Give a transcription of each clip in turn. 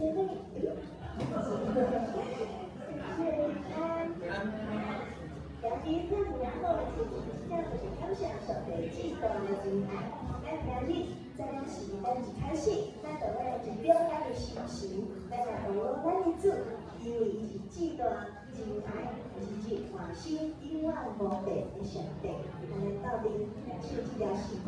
妹，謝平安。今日咱有好的天氣，真正就是感謝上帝至大的恩愛。咱今日這是咱一開始，咱就要用一種咱的心情，咱來投入咱的主，因為伊是至大真愛，是至換心永遠無變的上帝。咱來鬥陣來唱這條詩歌。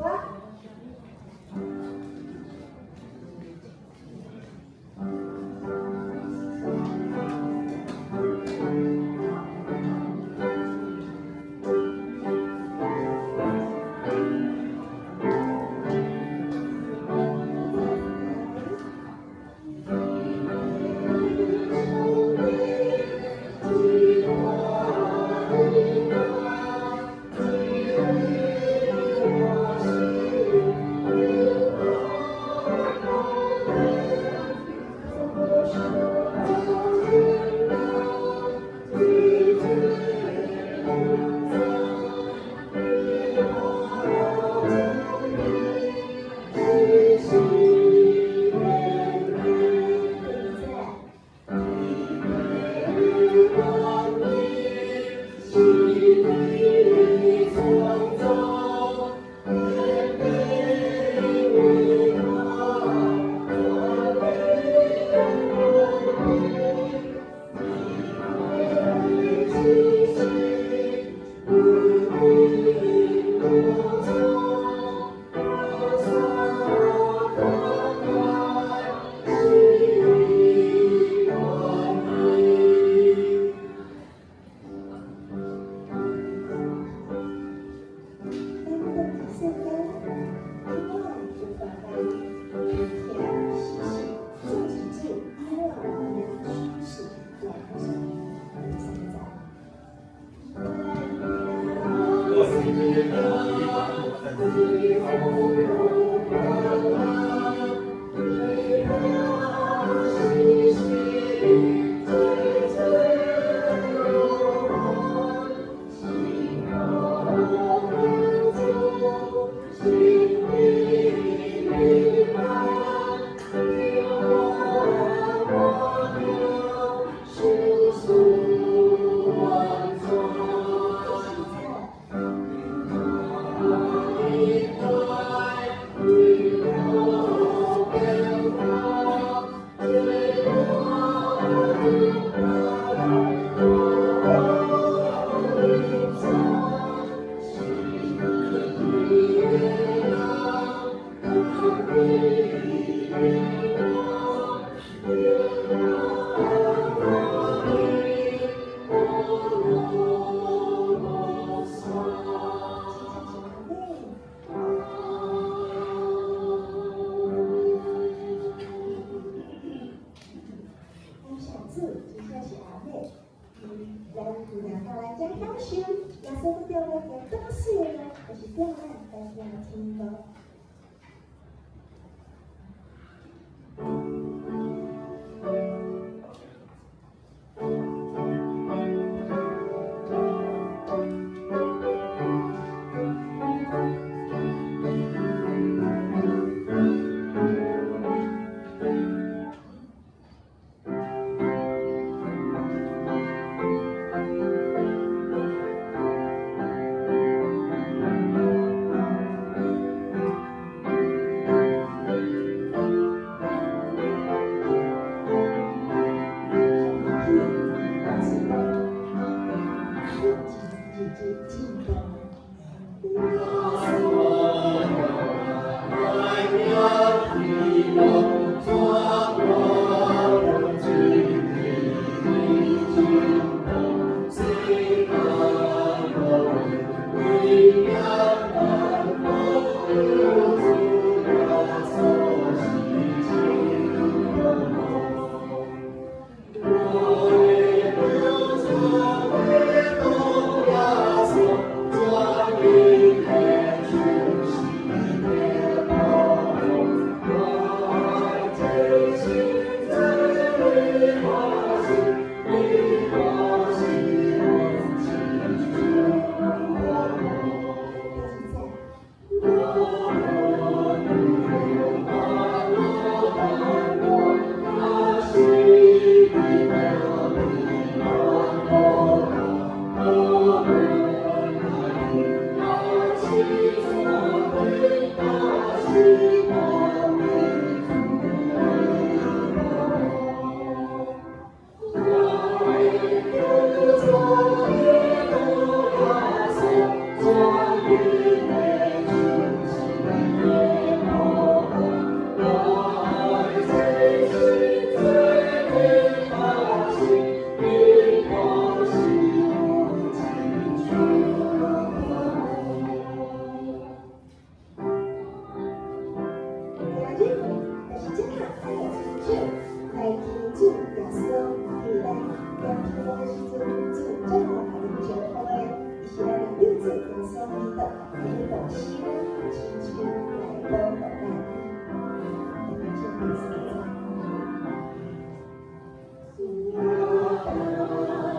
感謝主，真正是阿妹，咱有人到來遮享受，耶穌閣叫咱行倒水的路，就是叫咱來行天路。穌基督來去奉死親手來保護咱。來聽這第四節。主啊，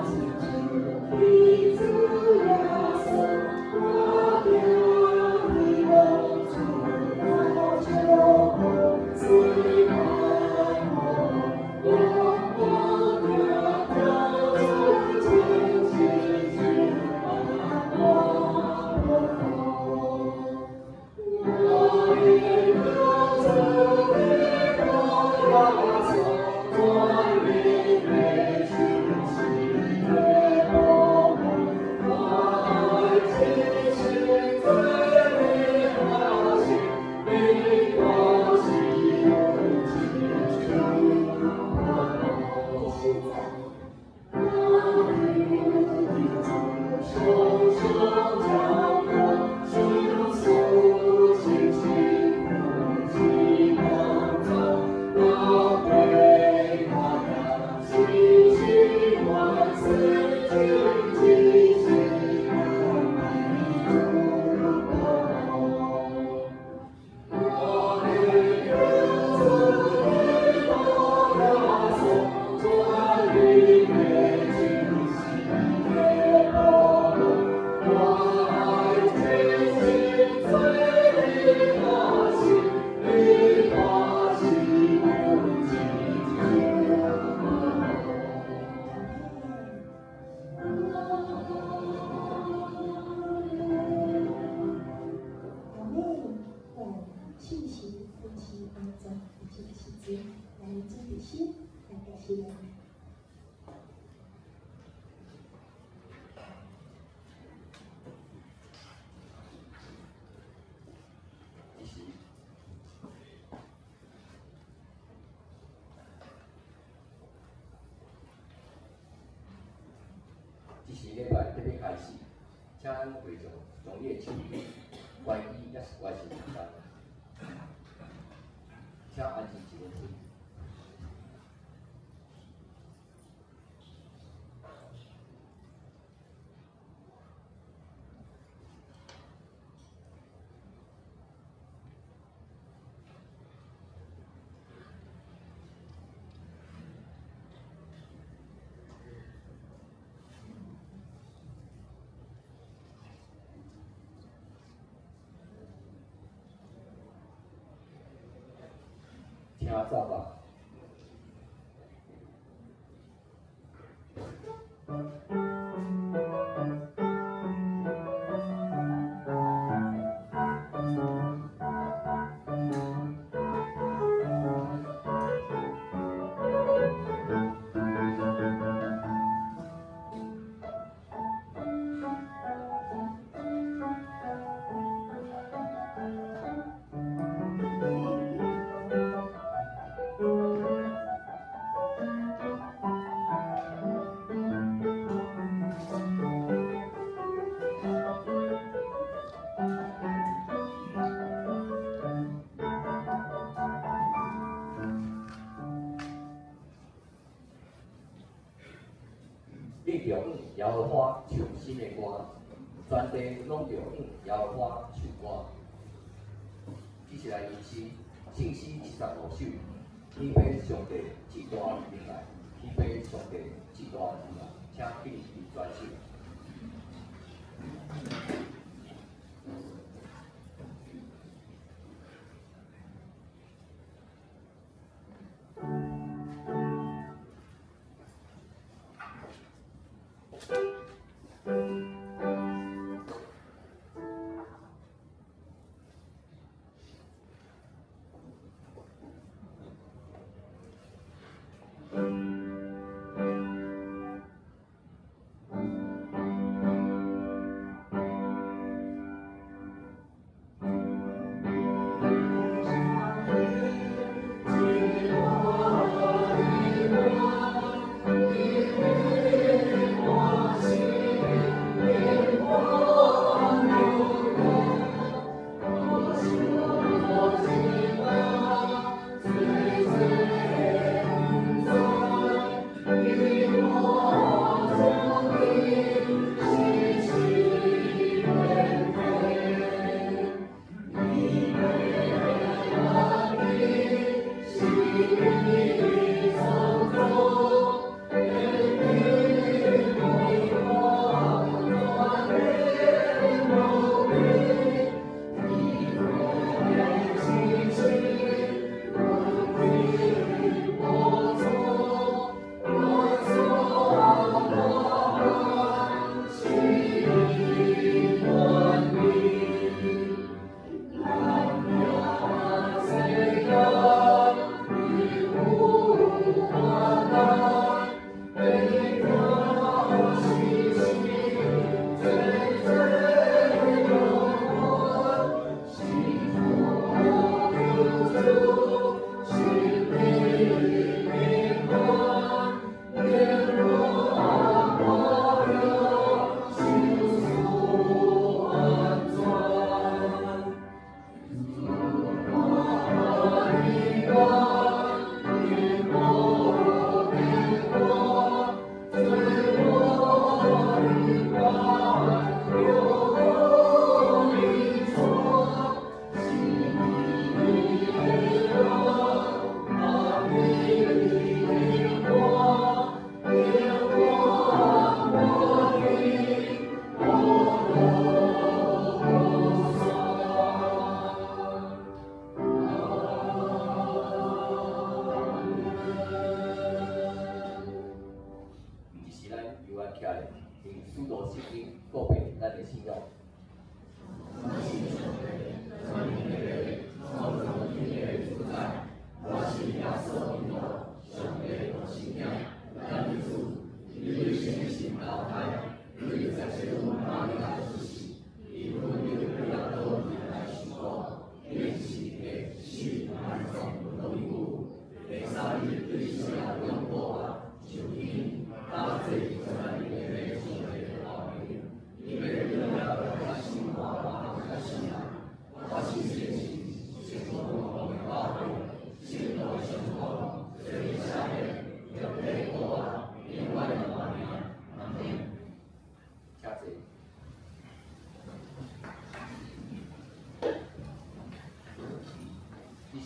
親像彼主耶穌，我定希望主來祝福，水海無我我定定主親手我保護。我的主的耶穌，全能的手是的保護，我愛真心做你阿信，你我是阮親手保護。第四節。我求主常常掌管，心思心心不妄走，我陪我行，心心萬事盡盡心來主保護。我的主的耶穌，全能的手是的保護，我愛真心做你阿信，你我是阮親手保護。阿們，願聖神親自幫助，佇這個時陣來準備心，來開始禮拜。這時，這時禮拜特別開始，請咱會眾將你的手關於抑是關心中間，請安靜一分鐘。請走吧。你著向耶和華唱新的歌，全地攏著向耶和華唱歌。這是來吟詩，聖詩75首，謙卑上帝至大能愛，謙卑上帝至大能愛，請起立全首。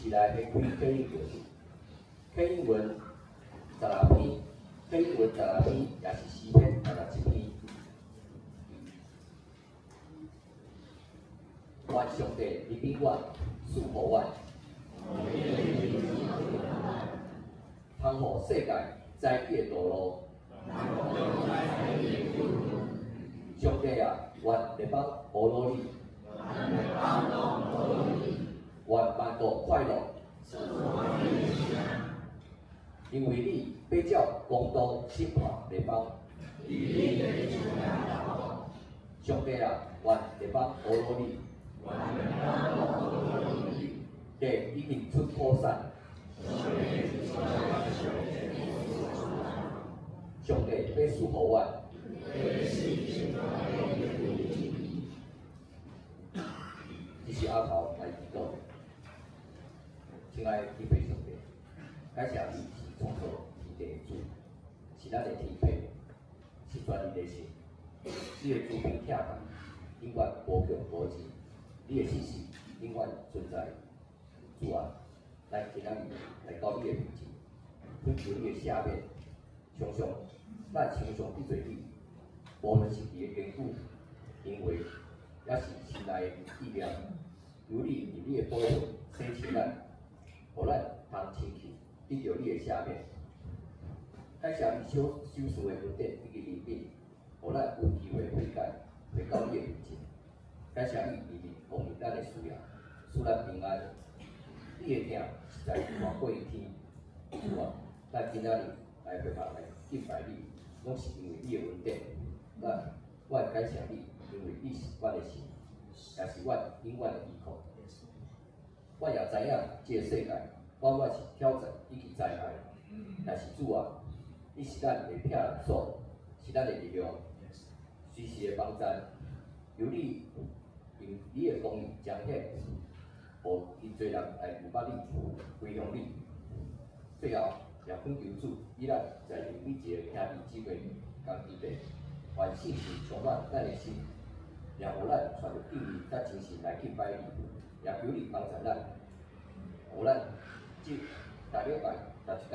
是來掀開啟應文，啟應文十六篇，啟應文十六篇，也是詩篇67篇。願上帝憐憫阮，賜予阮，通予世界知你的道路。上帝啊，願列邦呵咾你，願萬國快樂，因為你欲照公道審判列邦。上帝啊，願列邦呵咾你，地已經出土產。上帝欲賜予阮。這是阿頭來祈禱。親愛的天父上帝，感謝你是創造天地的主，是咱的天父，是全能的神。你的慈悲疼愛永遠無窮無盡，你的信實永遠存在。主啊，咱今仔日來到你的面前，懇求你的赦免，常常咱常常得罪你，無論是佇个言語、行為，抑是心內的意念，求你用你的寶血洗清咱，予咱通清氣，得著你的赦免。感謝你所賞賜的恩典以及憐憫，予咱有機會悔改，回到你的面前。感謝你常常供應咱的需要，賜咱平安。你的疼實在大過於天。主啊，咱今仔日來回頭來敬拜你，攏是因為你的恩典。咱阮感謝你，因為你是阮的神，也是阮永遠的依靠。阮也知影這个世界往往是挑戰以及災害，但是主啊，你是咱的避難所，是咱的力量，隨時的幫贊。求你用你的公義彰顯，予真濟人來明白你，歸向你。最後，也懇求主，予咱在每一个兄弟姊妹仝基地，願聖神充滿咱的心，也予咱帶著敬意佮精神來敬拜你，也求你幫助咱，予咱這逐禮拜、逐一工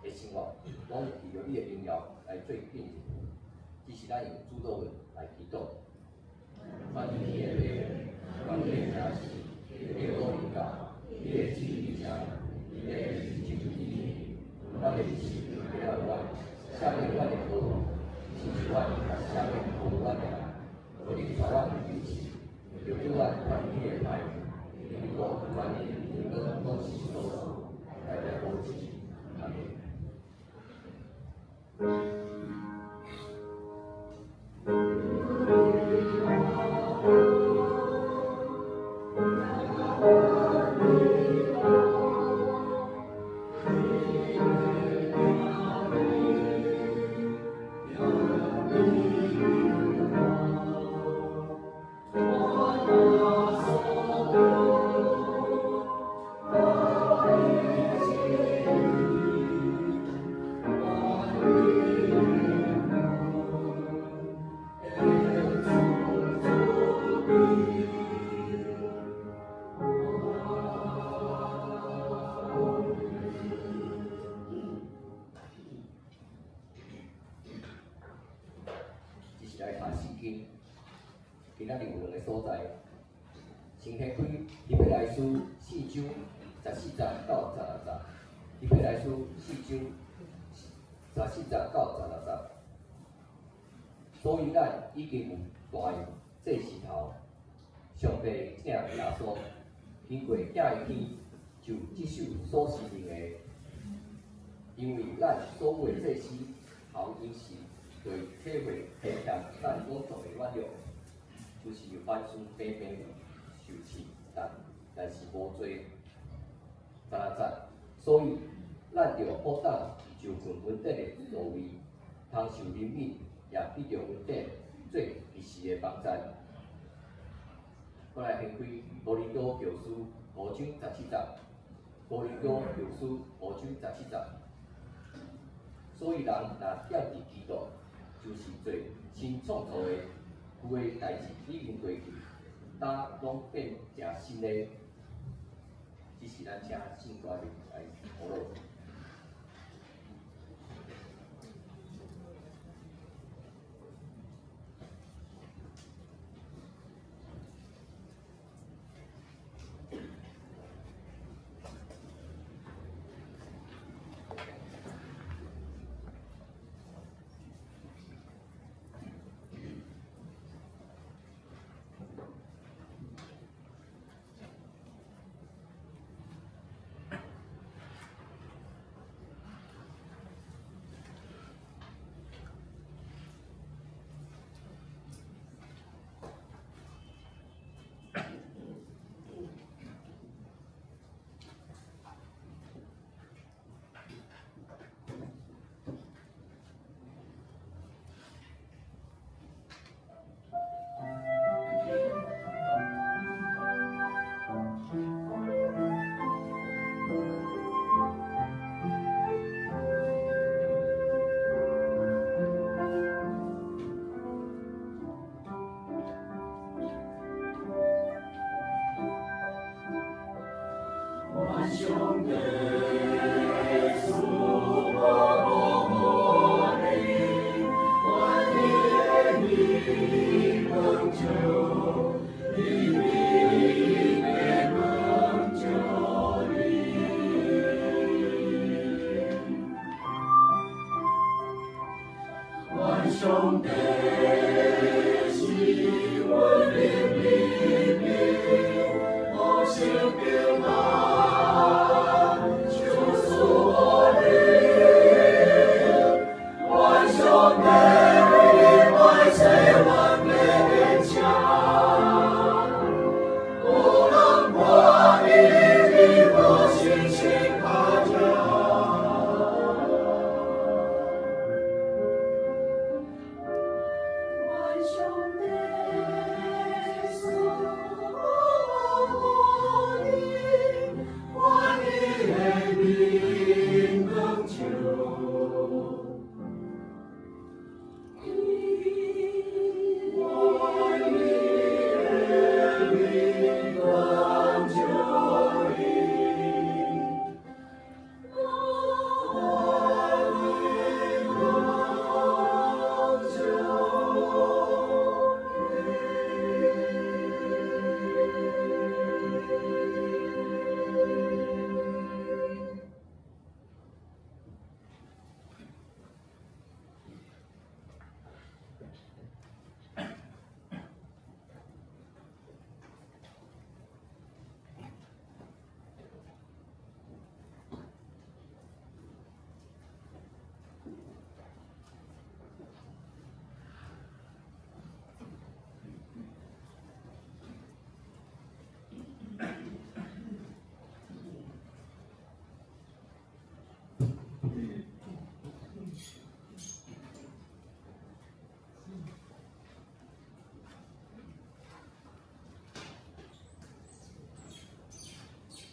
的生活，攏為著你的榮耀來做見證。這是咱用主禱文來祈禱。願天的父，願你的城市，你的國臨到，你的旨意成，佇地親像佇天。阮的日食給予阮，赦免阮的過錯，親像阮也赦免過阮的人。予你帶阮入試，救救阮脫離彼个歹，因為國、權柄、榮光攏是所賜，代代無盡。阿們。這是來讀聖經，今仔日有兩个所在，先掀開希伯來書四章十四節到十六節，希伯來書四章十四節到十六節。所以咱已經有大祭司頭，上帝的囝耶穌，經過寄天，就接受所承認的，因為咱所有的祭司頭應是對體會體驗咱所做的軟弱，就是凡事平平受試，但是無罪。16節，所以咱著好當就近恩典的座位，通受憐憫，也得著恩典做及時的幫贊。閣來掀開哥林多後書五章十七節，哥林多後書五章十七節。所以人若踮佇基督，就是做新創造的，舊的代誌已經過去，今攏變成新的。這是咱請聖大面來討論。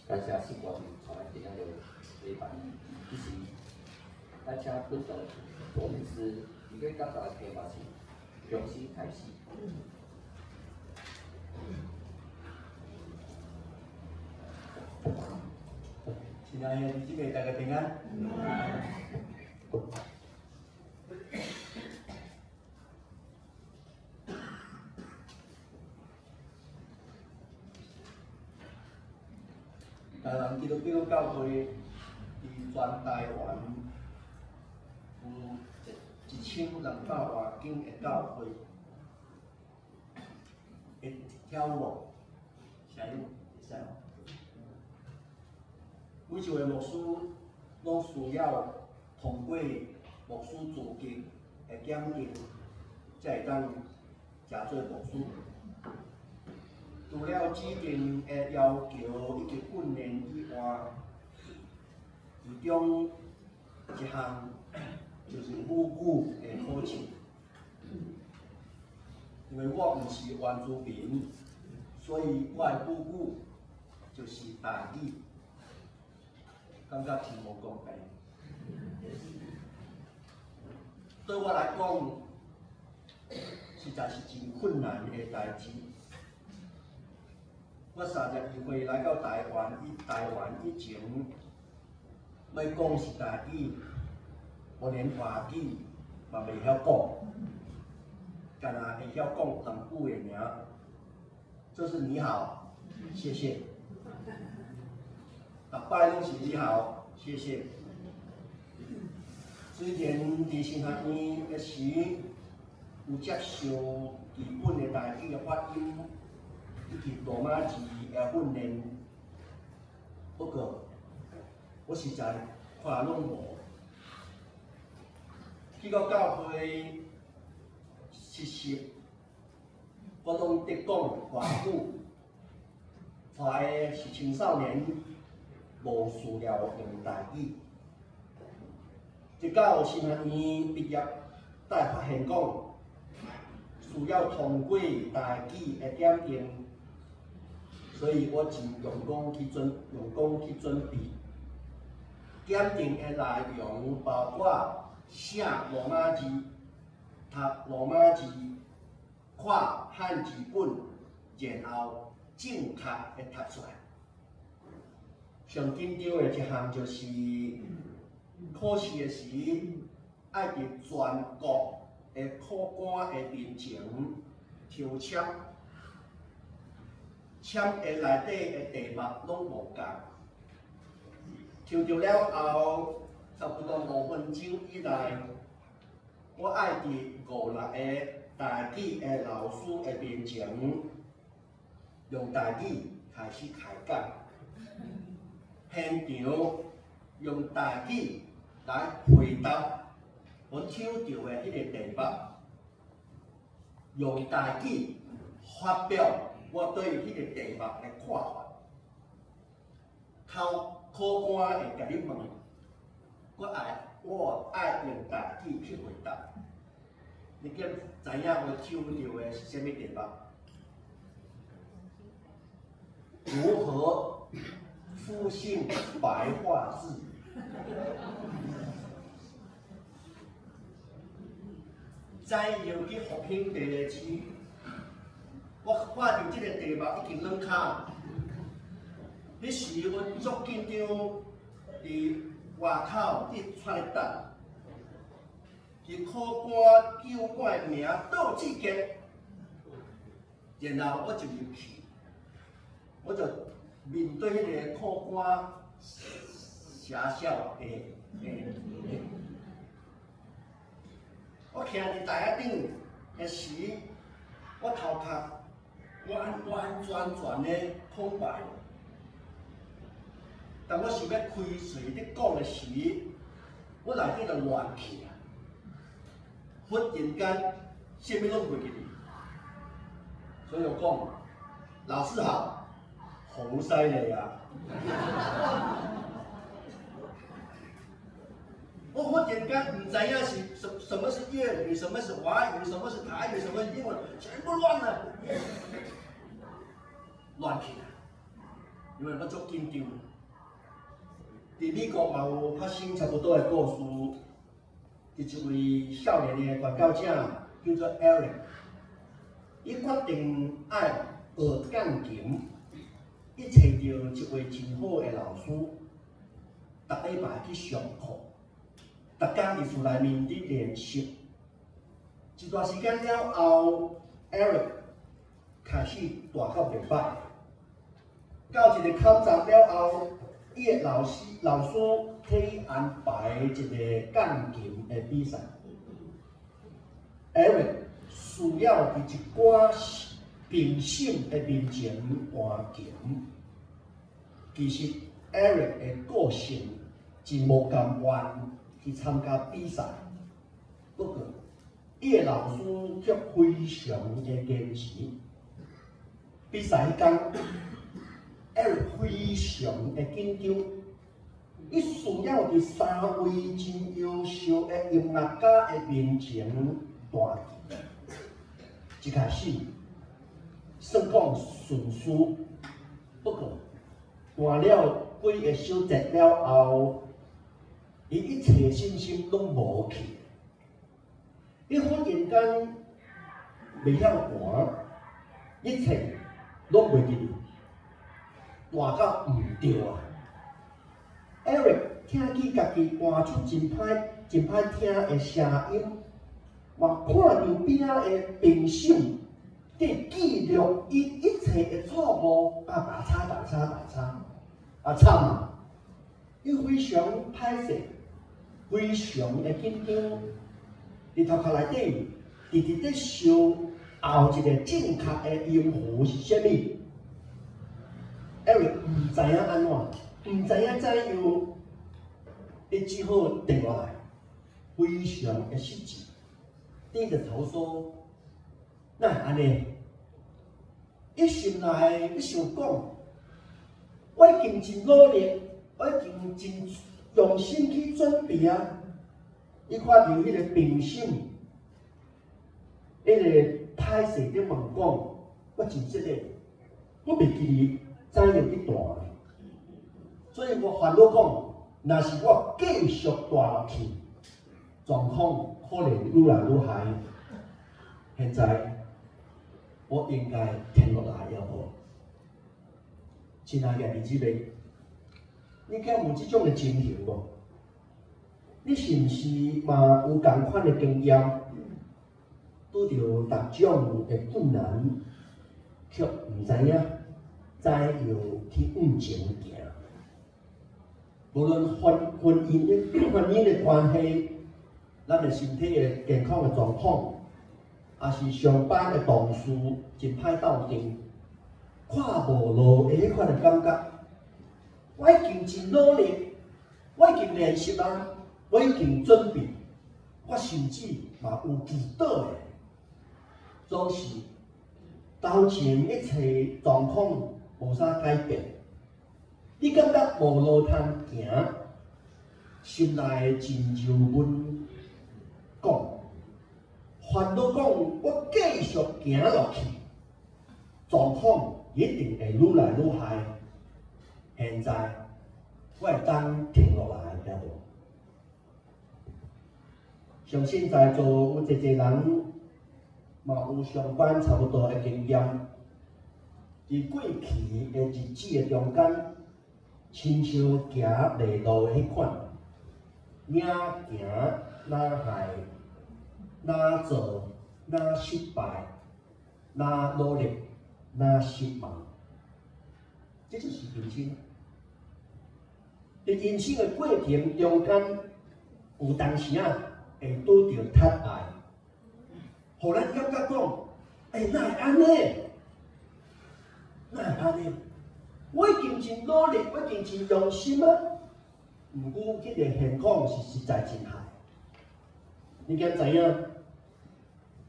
感謝聖大帶來今仔日禮拜。其實，咱請本堂羅牧師，伊要講的題目是重新開始。親愛的弟兄姊妹，大家平安。台灣基督教教會佇全台灣有1200外間的教會會跳舞，聲音會使無？每一位牧師攏需要通過牧師資格的檢驗，才會當成做牧師。除了指定的要求以及訓練以外，其中一項就是母語的考試。因為我毋是原住民，所以我的母語就是台語，感覺真無公平。對我來講，實在是真困難的代誌。我32歲來到台灣，台灣以前，欲講是台語，我連華語嘛袂曉講，干焦會曉講兩句的爾，就是你好，謝謝。逐擺攏是你好，謝謝。雖然佇神學院的時有接受基本的台語的發音以及羅馬字的訓練，不過我實在看攏無。去到教會實習，我攏佇講華語，帶的是青少年，無需要用台語。直到神學院畢業，才發現講需要通過台語的檢定，所以我真用功去準備。檢定的內容包括寫羅馬字、讀羅馬字、看漢字本，然後正確的讀出來。上緊張的一項就是考試的時，愛佇全國的考官的面前抽籤，籤的內底的題目攏無仝。抽著了後，差不多5分鐘以內，我愛佇五六個台語的老師的面前，用台語開始開講，現場用台語來回答我抽著的彼個題目，用台語發表我對彼個題目的看法。考官會共你問，我愛用台語去回答。你敢知影我抽著的是啥物題目？如何復興白話字？怎樣去復興白話字？我看著這個題目已經軟跤。彼時阮足緊張，佇外口佇出來等，伊考官叫我的名杜志杰，然後我就入去，我就面對彼個考官寫笑的，我徛佇台仔頂的時，我頭殼完完全全的空白。當我想欲開喙咧講的時，我內底就亂去啊！忽然間，啥物攏袂記得，所以我講，老師好，好犀利啊！我忽然間毋知影是什麼是粵語，什麼是華語，什麼是台語，什麼是英文，全部亂了，亂去啊！因為我足緊張。佇美國嘛有發生差不多的故事，佇一位少年的傳教者叫做 Eric，伊決定愛學鋼琴，伊揣著一位真好的老師，逐禮拜去上課，逐工佇厝內面佇練習。一段時間了後，Eric 開始彈甲袂䆀，到一個坎站了後，伊的老師替伊安排一個鋼琴的比賽。Eric 需要佇一寡評審的面前彈琴。其實 Eric 的個性真無甘願去參加比賽，不過伊的老師卻非常的堅持。比賽彼工，Eric 非常的緊張，伊需要佇三位真優秀的音樂家的面前彈琴。一開始算講順遂，不過彈了幾個小節了後，伊一切信心攏無去。伊忽然間袂曉彈，一切攏袂記得。大到毋對啊！Eric 聽見家己彈出真歹、真歹聽的聲音，嘛看著邊仔的評審佇記錄伊一切的錯誤，啊打叉打叉打叉，啊慘啊！伊非常歹勢，非常的緊張，佇頭殼內底直直咧想後一個正確的音符是啥物。Eric 毋知影按怎，毋知影怎樣，伊只好停落來，非常的失志，低著頭說：哪會按呢？伊心內咧想講，我已經真努力，我已經真用心去準備啊！伊看著彼個評審，彼個歹勢咧問講，我真失禮，我袂記得怎樣去彈，所以我煩惱講，若是我繼續彈落去，狀況可能愈來愈歹。現在我應該停落來猶無？親愛的弟兄姊妹，你敢有這種的情形無？你是毋是嘛有仝款的經驗？拄著逐種的困難，卻毋知影怎樣去向前行。無論婚姻的關係，咱的身體的健康的狀況，抑是上班的同事真歹鬥陣，看無路的彼款的感覺。我已經真努力，我已經練習啊，我已經準備，我甚至嘛有祈禱的，總是頭前一切狀況無啥改變，你感覺無路通行，心內真憂悶，講煩惱講，我繼續行落去，狀況一定會愈來愈歹。現在我會當停落來，對無？相信在座有濟濟人嘛有相關差不多的經驗，佇過去的日子的中間，親像行迷路的彼款，哪行哪害，哪做哪失敗，哪努力哪失望，這就是人生。佇人生的過程中間，有當時仔會拄著窒礙，予咱感覺講，欸，哪會按呢？哪會按呢？我已經真努力，我已經真用心啊！毋過，這個現況是實在真害。你敢知影？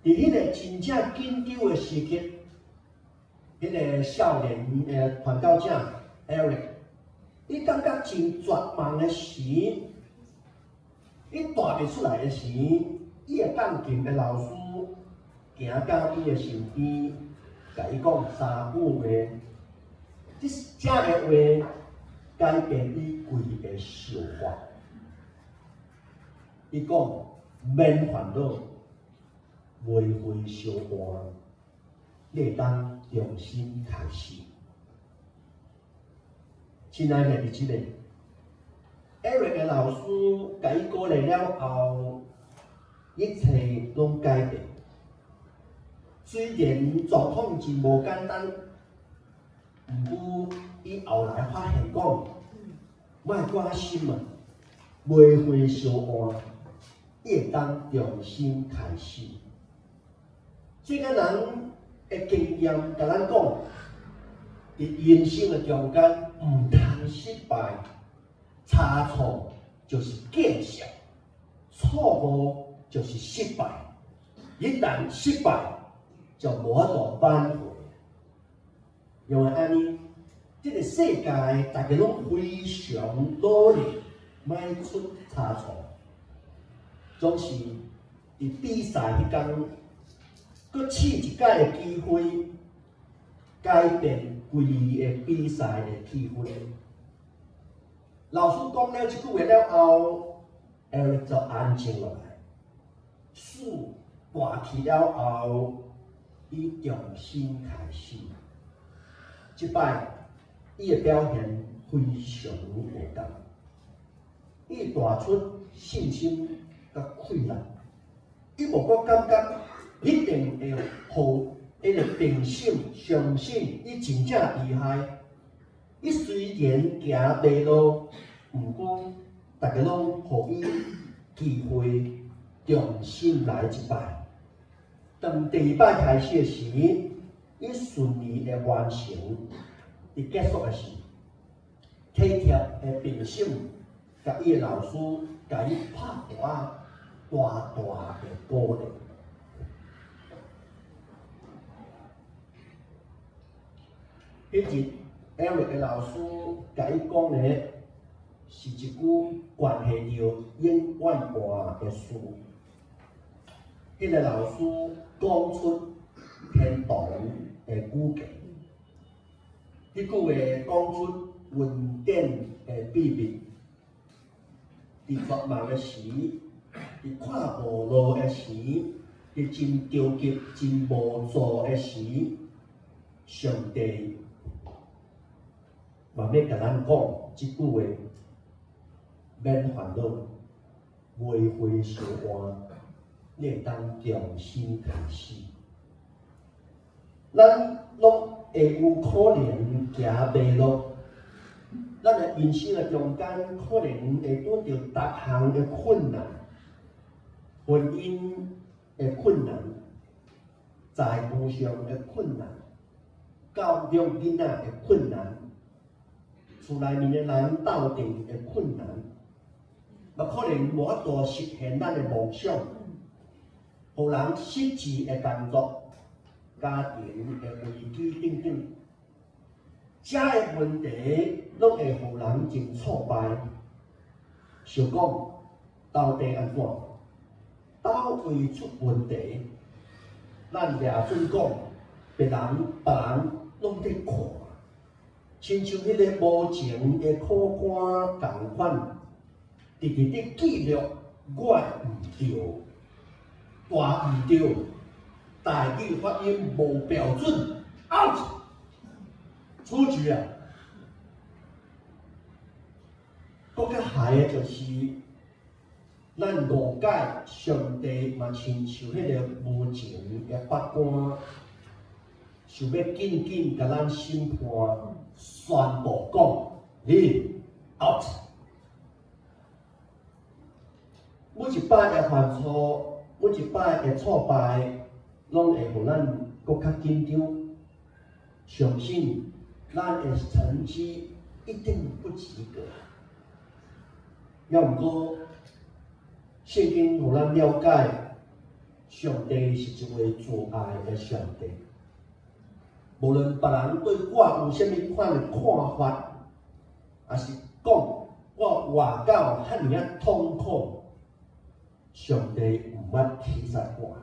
佇彼個真正緊張的時刻，彼個少年的傳教者 Eric，伊感覺真絕望的時，伊彈袂出來的時，伊的鋼琴的老師行到伊的身邊，共伊講三句話，這這个話改變伊規个想法。伊講免煩惱，袂費相換，你會當重新開始。親愛的弟兄姊妹，Eric 的老師共伊鼓勵了後，一切攏改變。雖然狀況真無簡單，毋過伊後來發現講，莫掛心啊，袂費相換，伊會當重新開始。這個人的經驗共咱講，佇人生的中間，毋通失敗，差錯就是繼續，錯誤就是失敗。一旦失敗，就無法度挽回。因為按呢，這個世界大家攏非常努力，莫出差錯，總是佇比賽彼工，閣試一擺的機會，改變規个比賽的氣氛。老師講了這句話了後，Eric 就安靜落來。事過去了後，伊重新開始。這擺，伊的表現非常無仝，伊大出信心佮氣力，伊無閣感覺一定會予彼个評審相信伊真正厲害。伊雖然行迷路，毋過逐家攏予伊機會重新來一擺。當第二擺開始的時，伊順利的完成。佇結束的時，體貼的評審佮伊的老師共伊拍鼓仔，大大的鼓勵。彼日，Eric 的老師共伊講的是一句關係著永遠活的事。彼个老師講出天堂的語言，彼句話講出恩典的秘密。佇絕望的時，佇看無路的時，佇真著急、真無助的時，上帝嘛欲共咱講這句話：免煩惱，袂花相換，你會當重新開始。咱攏會有可能行迷路，咱的人生的中間可能會拄著逐項的困難，婚姻的困難，財務上的困難，教育囡仔的困難，厝內面的人鬥陣的困難，嘛可能無法度實現咱的夢想，予人失志的工作，家庭的危機等等，這个問題攏會予人真挫敗。想講到底按怎？佗位出問題？咱掠準講，別人別人攏佇看，親像彼个無情的考官仝款，直直佇記錄我的毋對，大毋對，台語發音無標準，out，出局啊！閣較害的就是，咱誤解上帝嘛，親像彼个無情的法官，想欲緊緊共咱審判，宣布講你 out。每一擺的犯錯，每一擺的挫敗，攏會予咱閣較緊張，相信咱的成績一定不及格。猶毋過，聖經予咱了解，上帝是一位慈愛的上帝。無論別人對我有啥物款的看法，抑是講我活到遐爾仔痛苦，上帝毋捌棄殺我。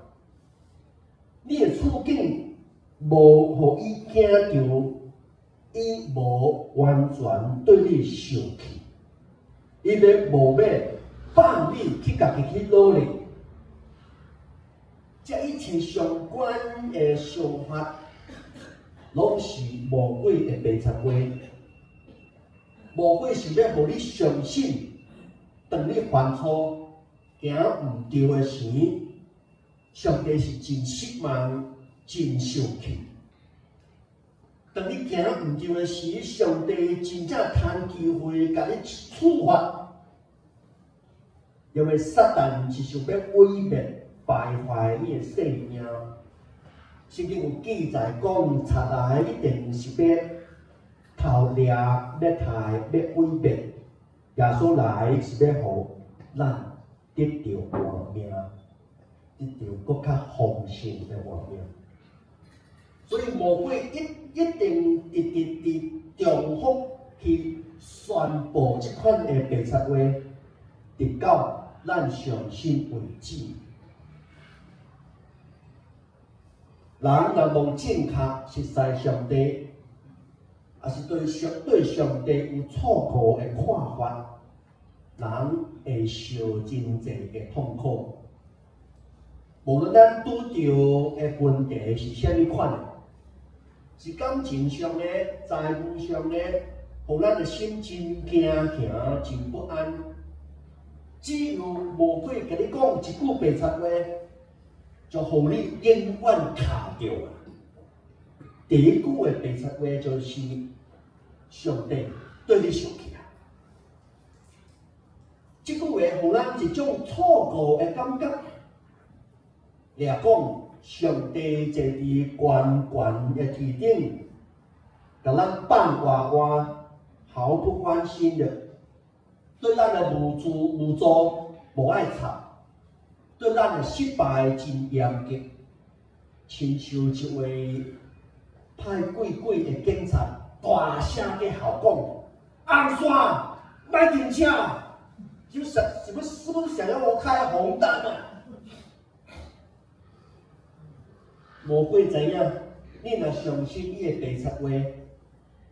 你的處境無予伊驚著，伊無完全對你生氣，伊欲無欲放你去家己去努力。這一切相關的想法，攏是魔鬼的白賊話。魔鬼想欲予你相信，當你犯錯、行毋對的時，上帝是真失望、真生氣。當你行毋對的時，上帝真正趁機會共你處罰，因為撒旦是想欲毀滅、敗壞你的性命。聖經有記載講，賊來一定是欲偷掠、欲刣、欲毀滅。耶穌來是欲予咱得著活命，得著閣較豐盛的活命。所以魔鬼一一定直直佇重複去宣布這款的白賊話，直到咱相信為止。人若無正確熟似上帝，抑是對上對上帝有錯誤的看法，人會受真濟的痛苦。無論咱拄著的問題是啥物款的，是感情上的、財務上的，予咱的心真驚惶、真不安。只有魔鬼共你講一句白賊話，就予你永遠卡著啊！第一句的白賊話就是上帝對你生氣啊！這句話予咱一種錯誤的感覺，掠講上帝坐佇懸懸的天頂，共咱放活活，毫不關心的，對咱的無助無助無愛插，對咱的失敗真嚴格，親像一位歹鬼鬼的警察，大聲去吼講：紅線，莫停車！就想是不是是不是想要我開紅燈啊？魔鬼知影，你若相信伊的白賊話，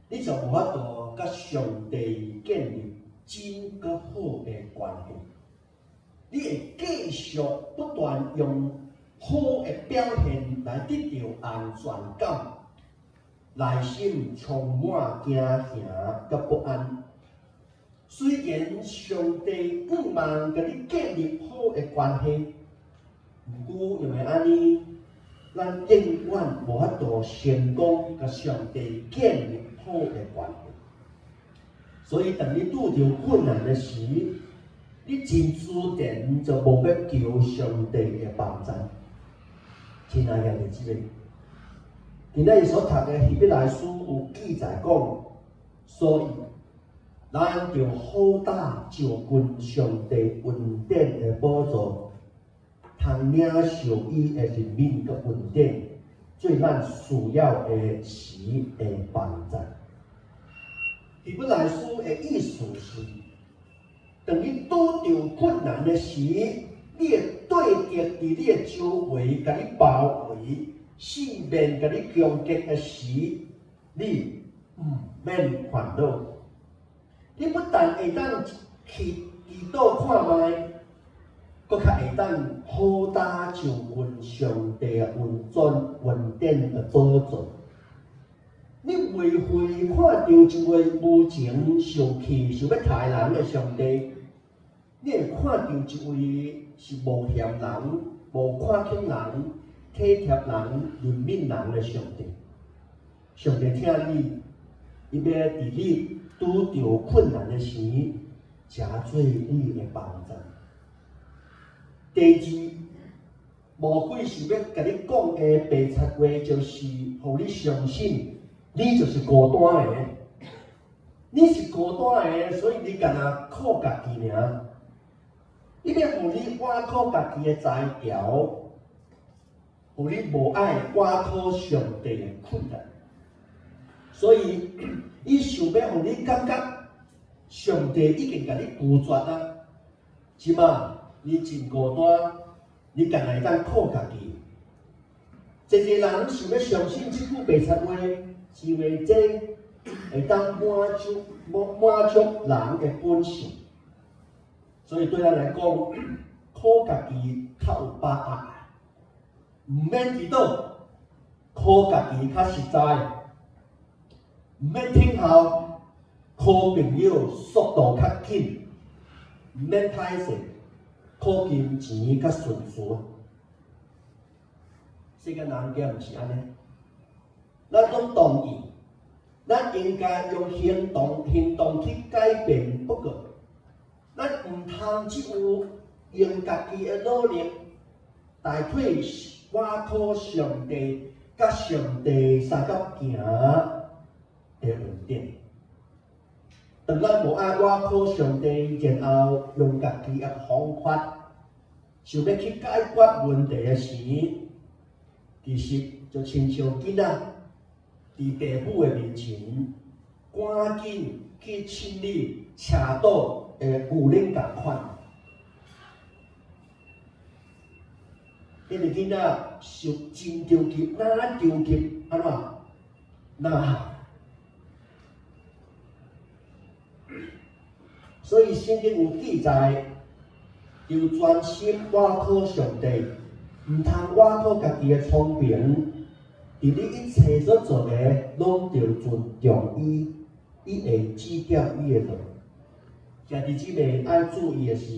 你就無法度佮上帝建立真閣好的關係。你會繼續不斷用好的表現來得著安全感，內心充滿驚惶佮不安。雖然上帝向望共你建立好的關係，毋過因為按呢，咱永遠無法度成功共上帝建立好的關係。所以，當你拄著困難的時，你真自然就無欲求上帝的幫助。親愛的兄弟姊妹，今仔日所讀的希伯來書有記載講，所以咱著好膽就近上帝恩典的寶座，通領受伊的憐憫佮恩典，做咱需要的時的幫助。希伯來書的意思是，當你拄著困難的時，你的對敵佇你的周圍共你包圍，四面共你攻擊的時，你毋免煩惱。你不但會當去祈禱看覓，閣較會當好膽就近上帝的恩准恩典的寶座。你袂會看著一位無情受氣想欲刣人的上帝，你會看著一位是無嫌人、無看輕人、體貼人、憐憫人的上帝。上帝疼你，伊欲佇你拄著困難的時，成做你的幫助。第二，魔鬼想欲共你講的白賊話，就是予你相信你就是孤單的，你是孤單的，所以你干焦靠家己爾。伊欲予你倚靠家己的才調，予你無愛倚靠上帝的困難。所以，伊想欲予你感覺上帝已經共你拒絕啊！這馬你真孤單，你干焦會當靠家己。濟濟人想欲相信這句白賊話，是因為這會當滿足人的本性。所以對咱來講，靠家己較有把握，毋免祈禱，靠家己較實在，毋免聽候，靠朋友速度較緊，毋免歹勢，靠金錢較順遂。世間人敢毋是按呢？咱攏同意，咱應該用行動去改變。不過，咱毋通只有用家己的努力代替倚靠上帝，佮上帝相佮行的恩典。當咱無愛倚靠上帝，然後用家己的方法，想欲去解決問題的時，其實就親像囡仔佇爸母的面前，趕緊去清理車倒的牛奶仝款。彼个囡仔受真著急，若著急，按怎？若喊。所以聖經有記載，著專心倚靠上帝，毋通倚靠家己的聰明，佇你一切所做的，攏著尊重伊，伊會指點你的路。兄弟姊妹愛注意的是，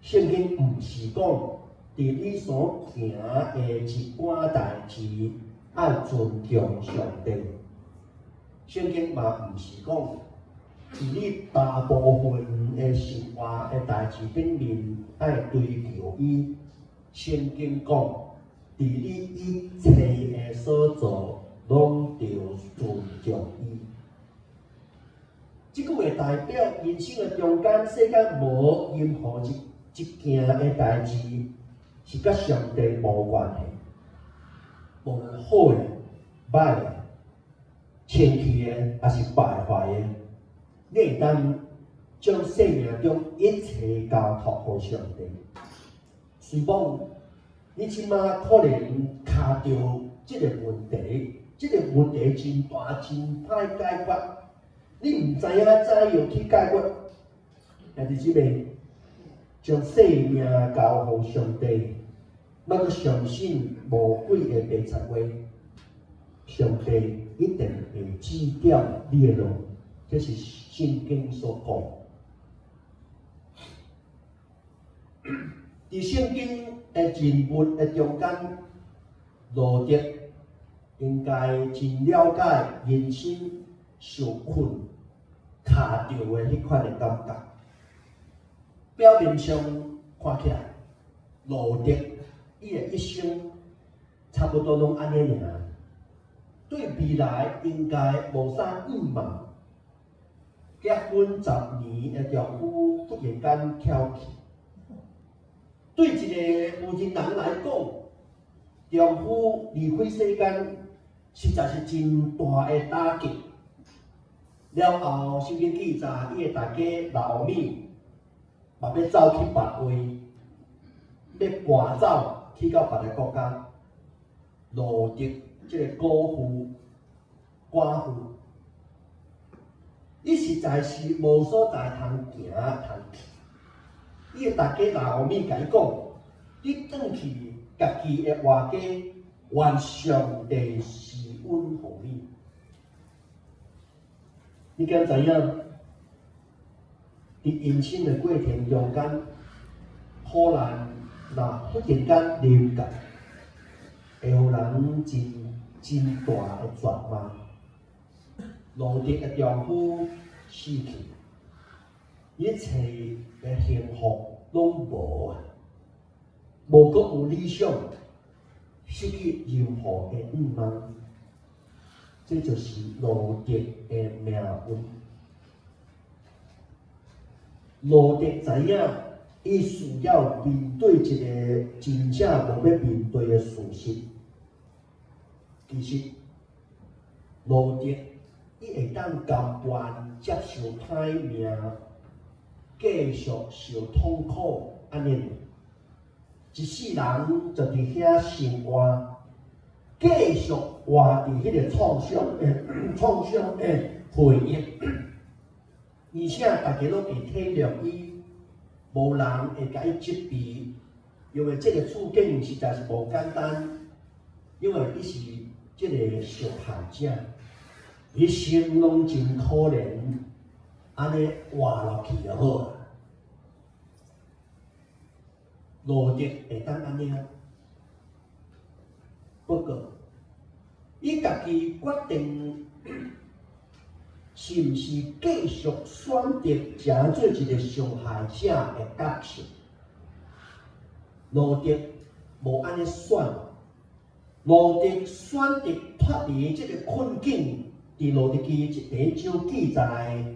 聖經毋是講佇你所行的一寡代誌愛尊重上帝。聖經嘛毋是講佇你大部分的生活的代誌頂面愛追求伊。聖經講，佇你一切的所做，攏著尊重伊。這句話代表人生的中間，世間無任何一件的代誌是佮上帝無關係，無論好的、歹的、清氣的，抑是敗壞的，你會當將生命中一切交託予上帝。雖罔你這馬可能卡著這个問題，這个問題真大真歹解決，你毋知影怎樣去解決。兄弟姊妹，將生命交予上帝，猶閣相信魔鬼的白賊話，上帝一定會指點你的路，這是聖經所講。佇聖經的人物的中間，路得應該真了解人生受困卡著的彼款的感覺。表面上看起來，路得伊的一生差不多攏按呢爾，對未來應該無啥向望。結婚10年的丈夫忽然間翹去。對一个有情人來講，丈夫離開世間，實在是真大的打擊。了後，聖經記載，伊的大家拿俄米嘛欲走去別位，欲搬走去到別个國家。路得這个寡婦，寡婦，伊實在是無所在通行通去。伊的大家拿俄米共伊講：你轉去家己的活家，願上帝施恩予你。你敢知影？佇人生的過程中間，苦難若忽然間臨到，會予人真真大的絕望。路得的丈夫死去，一切的幸福攏無啊，無閣有理想，失去任何的向望，這就是路得的命運。路得知影，伊需要面對一个真正無欲面對的事實。其實，路得伊會當甘願接受歹命，繼續受痛苦，按呢爾，一世人就佇遐生活，繼續活佇彼个創傷的回憶，而且大家攏會體諒伊，無人會共伊責備，因為這个處境實在是無簡單，因為伊是這个受害者，一生攏真可憐，按呢活落去就好啊。路得會當按呢啊，不過伊家己決定是毋是繼續選擇成做一个受害者的角色。路得無按呢選，路得選擇脫離這个困境。佇路得記第一章記載，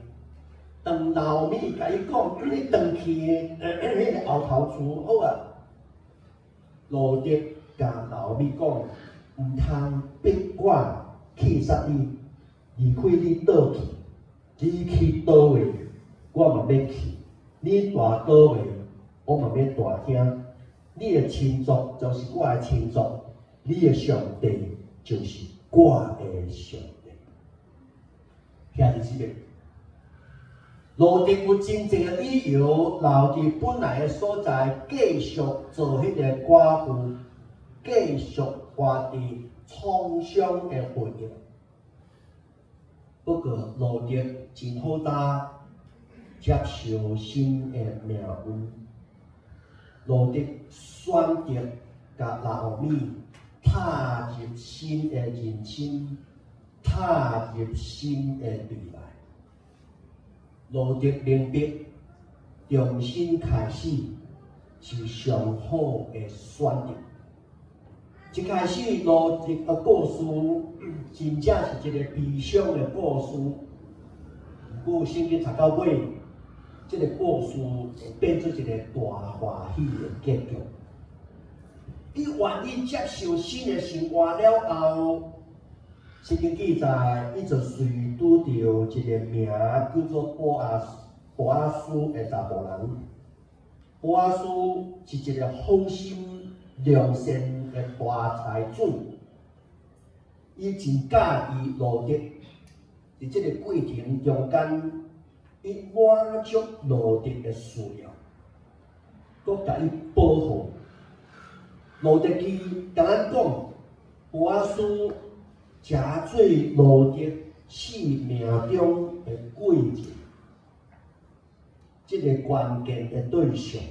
當拿俄米共伊講，你轉去彼个後頭厝好啊。路得共拿俄米講，毋通逼我去殺你，離開你倒去，你去佗位，我嘛欲去；你蹛佗位，我嘛欲蹛遐。你的親族就是我的親族，你的上帝就是我的上帝。兄弟姊妹，路得有真濟个理由留佇本來的所在，繼續做彼个寡婦，繼續活佇創傷的回憶。不過路得真好膽接受新的命運。路得選擇共拿俄米踏入新的人生，踏入新的未來。路得明白，重新開始是上好的選擇。一開始路得的故事，真正是一個悲傷的故事。毋過聖經讀到尾，這個故事會變做一個大歡喜的結局。伊願意接受新的生活了後，聖經記載，伊就隨拄著一個名叫做波阿斯的查埔人。波阿斯是一個好心良善的大財主，伊真佮意路得，佇這個過程中間，伊滿足路得的需要，閣共伊保護。路得記共咱講，波阿斯誠做路得生命中的貴人，這個關鍵的對象。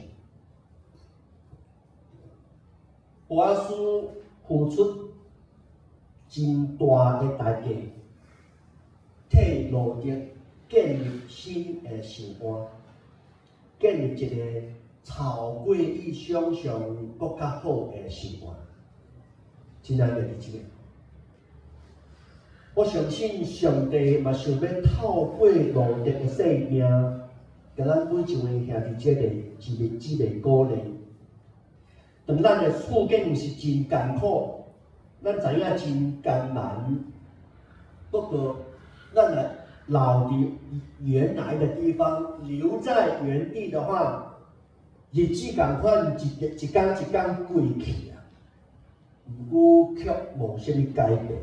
波阿斯付出真大的代價，替路得建立新的生活，建立一個超過伊想象閣較好的生活。親愛的弟兄姊妹，我相信上帝嘛想欲透過路得的生命，共咱每一位兄弟姐妹、姊妹姊妹鼓勵。當咱的處境是真艱苦，咱知影真艱難，不過咱若留佇原來的地方，留在原地的話，日子仝款一一工一工過去啊，毋過卻無啥物改變。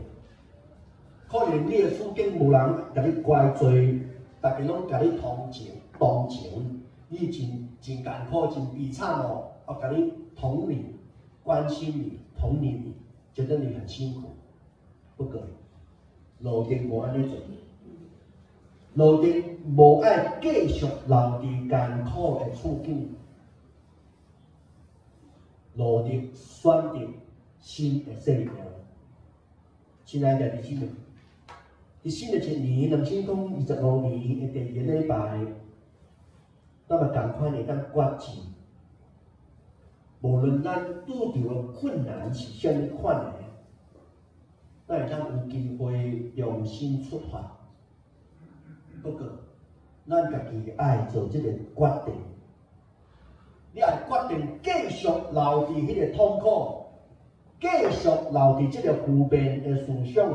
可能你的處境無人共你怪罪，逐家攏共你同情同情，你真真艱苦真悲慘哦，啊，共你同理關心你同理你，覺得你很辛苦。不過路得無按呢做，路得無愛繼續留佇艱苦的處境，路得選擇新的生命。親愛的弟兄們，佇新的一年2025年的第二個禮拜，咱嘛仝款會當決志。無論咱拄著的困難是啥物款的，咱會當有機會重新出發。不過，咱家己愛做這個決定。你愛決定繼續留佇彼個痛苦，繼續留佇這個負面的思想，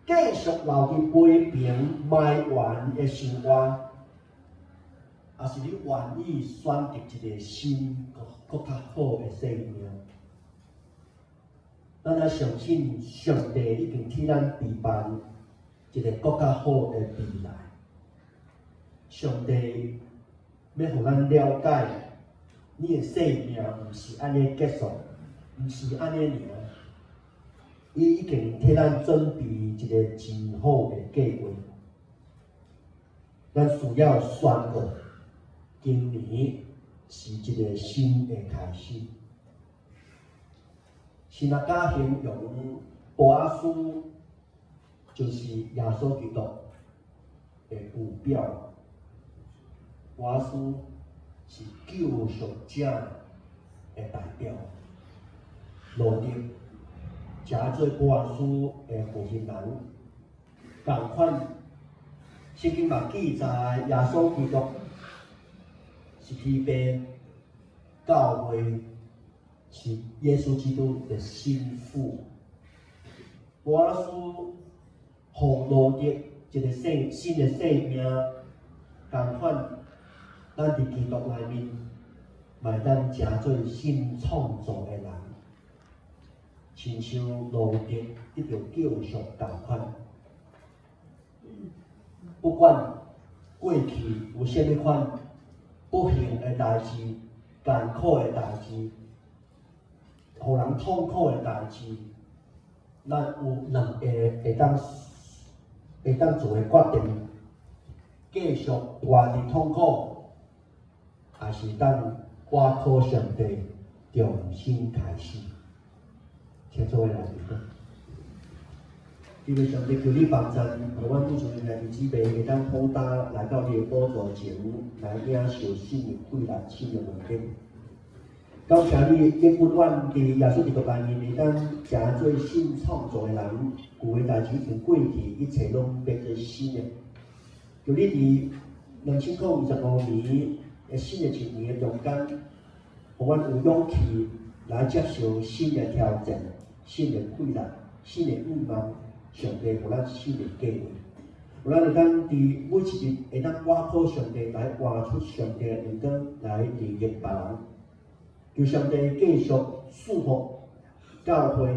繼續留佇批評埋怨的生活，抑是你願意選擇一個新、閣較好的生命？咱愛相信上帝已經替咱預備一個閣較好的未來。上帝欲予咱了解，你的生命毋是按呢結束，毋是按呢爾。伊已經替咱準備一個真好的計劃。咱需要宣告，今年是一個新的開始。神學家形容波阿斯就是耶穌基督的預表。波阿斯是救贖者的代表。路得誠做波阿斯的負心人，仝款聖經嘛記載耶穌基督是天父，教會是耶穌基督的新婦。波阿斯予路得一個新新的生命，仝款咱佇基督內面，嘛會當成做新創造的人，親像路得得著救贖仝款。不管過去有啥物款不幸的代誌、艱苦的代誌、予人痛苦的代誌，咱有兩个會當做的決定，繼續活佇痛苦，抑是當倚靠上帝重新開始。請做伙來祈禱。因為上帝求你幫贊，予阮每一位兄弟姊妹會當負擔來到你的寶座前，來領受聖靈貴力、聖靈恩典。感謝你應允阮佇耶穌基督內面會當成做新創造的人，舊的代誌已經過去，一切攏變做新的。求你佇2025年的新的一年的中間，予阮有勇氣來接受新的挑戰、新的困難、新的願望。上帝予咱新的計劃，予咱會當佇每一日會當倚靠上帝來活出上帝的榮光，來利益別人。求上帝繼續賜福教會，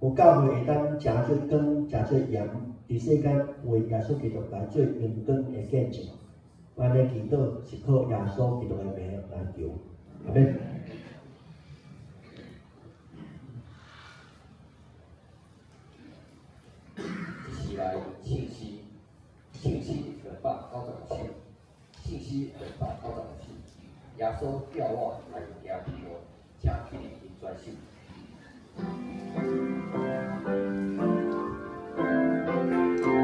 予教會會當成做光，成做鹽，佇世間為耶穌基督來做榮光的見證。阮的祈禱是靠耶穌基督的名來求，阿們。這是來唱詩，唱詩295首，唱詩295首。耶穌叫我來行天路，請起立專心。請坐。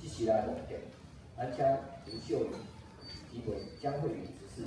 這時來奉獻，咱請劉秀雲姊妹江慧雲執事。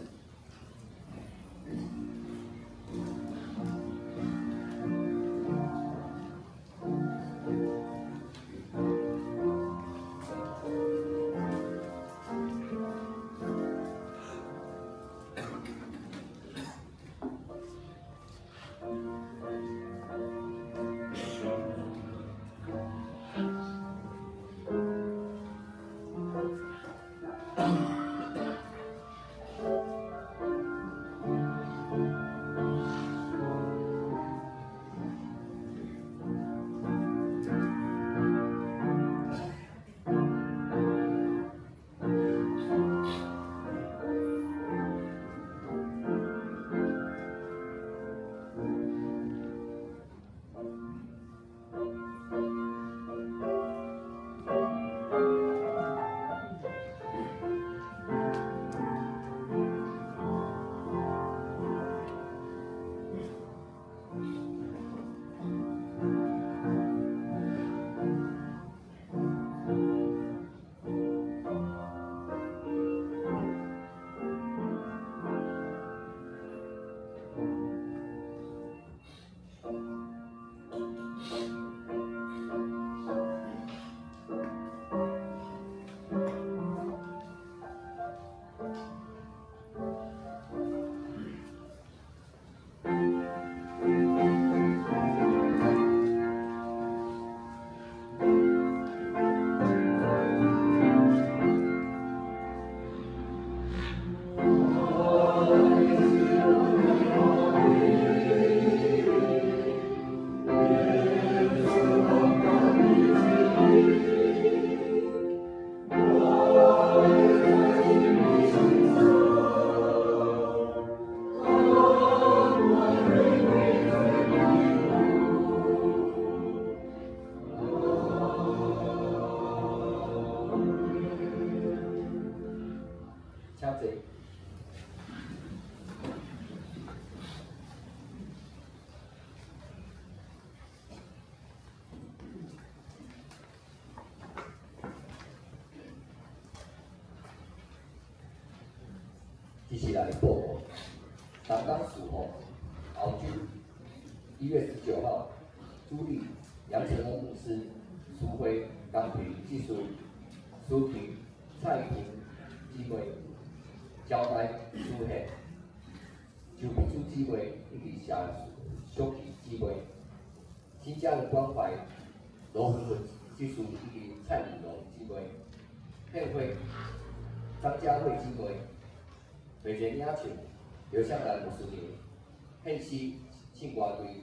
請坐。繼續來報告，南港屬吼，澳洲1月19號，朱立楊成恩牧師、蘇輝、江平技術、蘇婷、蔡婷姊妹交代蘇憲、周碧珠姊妹以及謝淑琪姊妹，新家人關懷羅文文技術以及蔡敏龍姊妹，獻花張佳慧姊妹。回前領唱劉香蘭牧師娘，獻詩唱歌隊，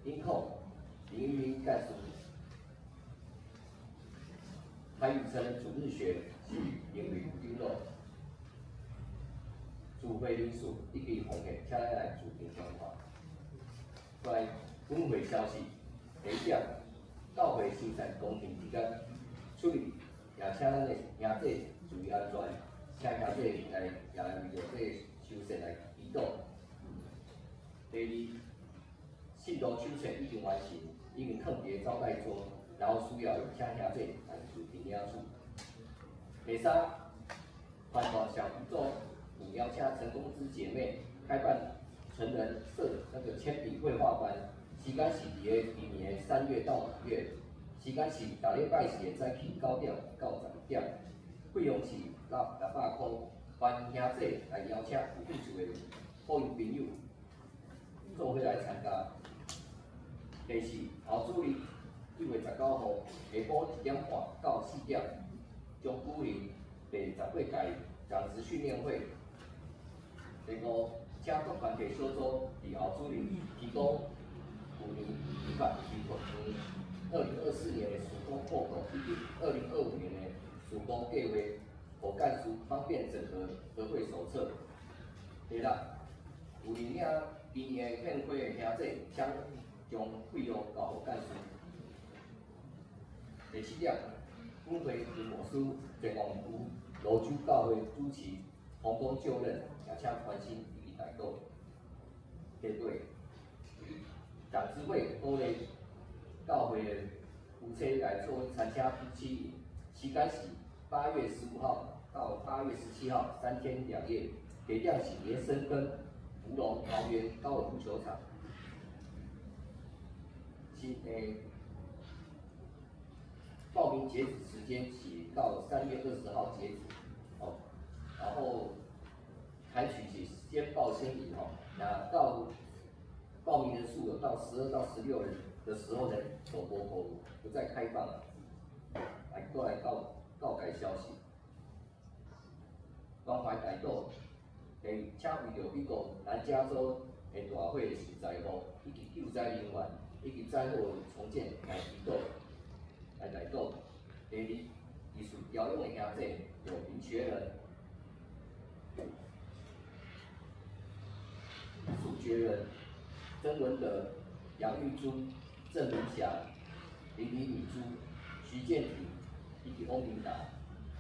音控林玉英幹事，台語成人主日學是英語長老，主會人數以及奉獻，請咱來主持觀看。過來本會消息，第一點，教會修繕工程之間處理，也請咱的兄弟注意安全。請兄弟來，也來為著這個修繕來祈禱。第二，信徒手冊已經完成，已經囥佇個招待桌，然後需要請兄弟來自行領取。第三，傳道小組有邀請陳公之姐妹開辦成人色那個鉛筆繪畫班，時間是佇個今年的3月到5月，時間是逐禮拜四的早起9點到11點，費用是600塊，歡迎兄弟來邀請有興趣的好友朋友做伙來參加。第四，後主日1月19號下晡1點半到4點，將舉行第18屆長執訓練會。第五，請各團體小組佇後主日提供舊年2024年的事工報告以及2025年的事工計劃，予幹事方便整合合會手冊。第六，有認領今年的獻花的兄弟，請將費用交予幹事。第七點，本會林牧師前往蘆洲教會主持鴻功就任，也請關心以及代禱。第八，長執會鼓勵教會的夫妻來做參加夫妻營，時間是8月15號到8月17號3天2夜，地點是佇深耕福隆桃園高爾夫球場。是報名截止時間是到3月20號截止，哦，然後採取是先報先贏吼，那到報名人數有到12到16人的時候呢，就無不再開放了。來過來告告改消息，關懷代禱，請為著美國南加州的大火受災戶，以及救災人員，以及災後重建來祈禱，來代禱。第二，藝術調養的兄弟有林學仁、蘇覺仁、曾文德、楊玉珠、鄭明霞、林李女珠、徐建廷以及翁明達，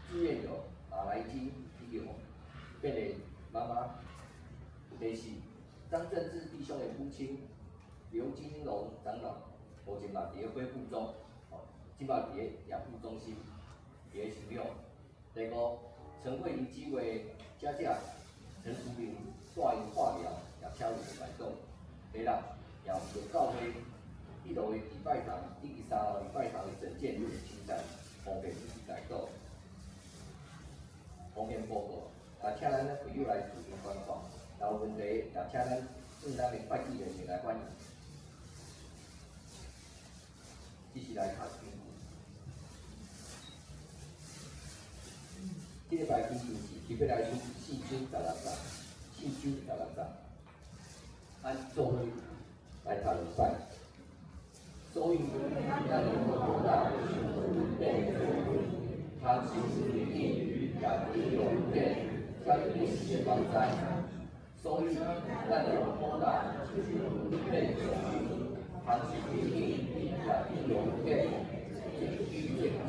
志願有馬來金以及變的媽媽。第四，張振志弟兄的母親劉金龍長老，目前嘛佇咧恢復中，哦，這擺佇咧養護中心，佇咧休養。第五，陳慧玲姊妹姐姐陳淑玲帶因化療，也請為代禱。第六，也有教會一樓的禮拜堂以及三樓禮拜堂的整建修繕，方便以及代禱。奉獻報告，也請咱朋友來自行觀看，若有問題也請咱向咱的會計人員來反映。繼續來讀經文。這禮拜經文是希伯來書四章十六節，四章十六節，咱做伙來讀兩擺。所以，咱有浩大的恩典，通受憐憫，也得到恩典，才不時防災。所以，咱有浩大的恩典，通受憐憫，也得到恩典，才不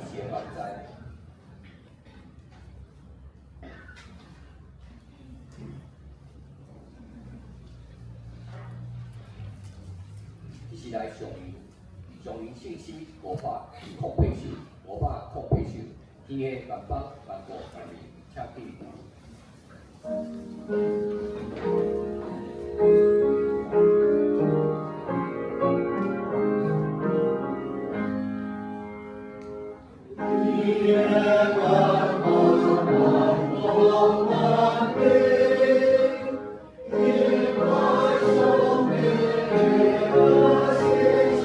時防災。是來上吟，上吟聖詩508首，508首，天下萬邦萬國萬民，請起立。萬邦萬國萬民，敬拜上帝的聖心，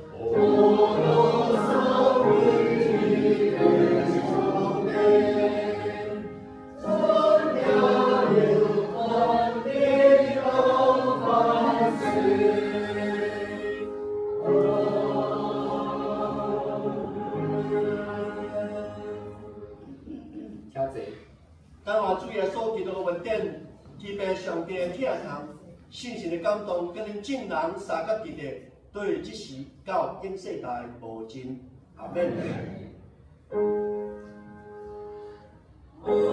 阿羅三位一的上帝，讚揚了萬民當萬歲。阿請坐。感謝主耶穌基督的恩典，天父上帝的疼痛，聖神的感動，佮恁眾人相佮佇咧，對這時到永世代無盡。阿門。請坐。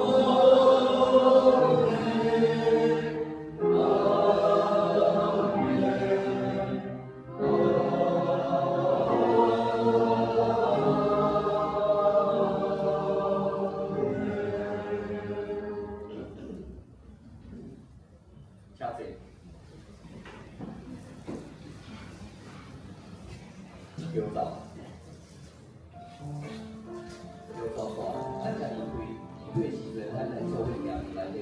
叫走，叫走煞，咱才離開。離開的時陣，咱來做伙行平安禮。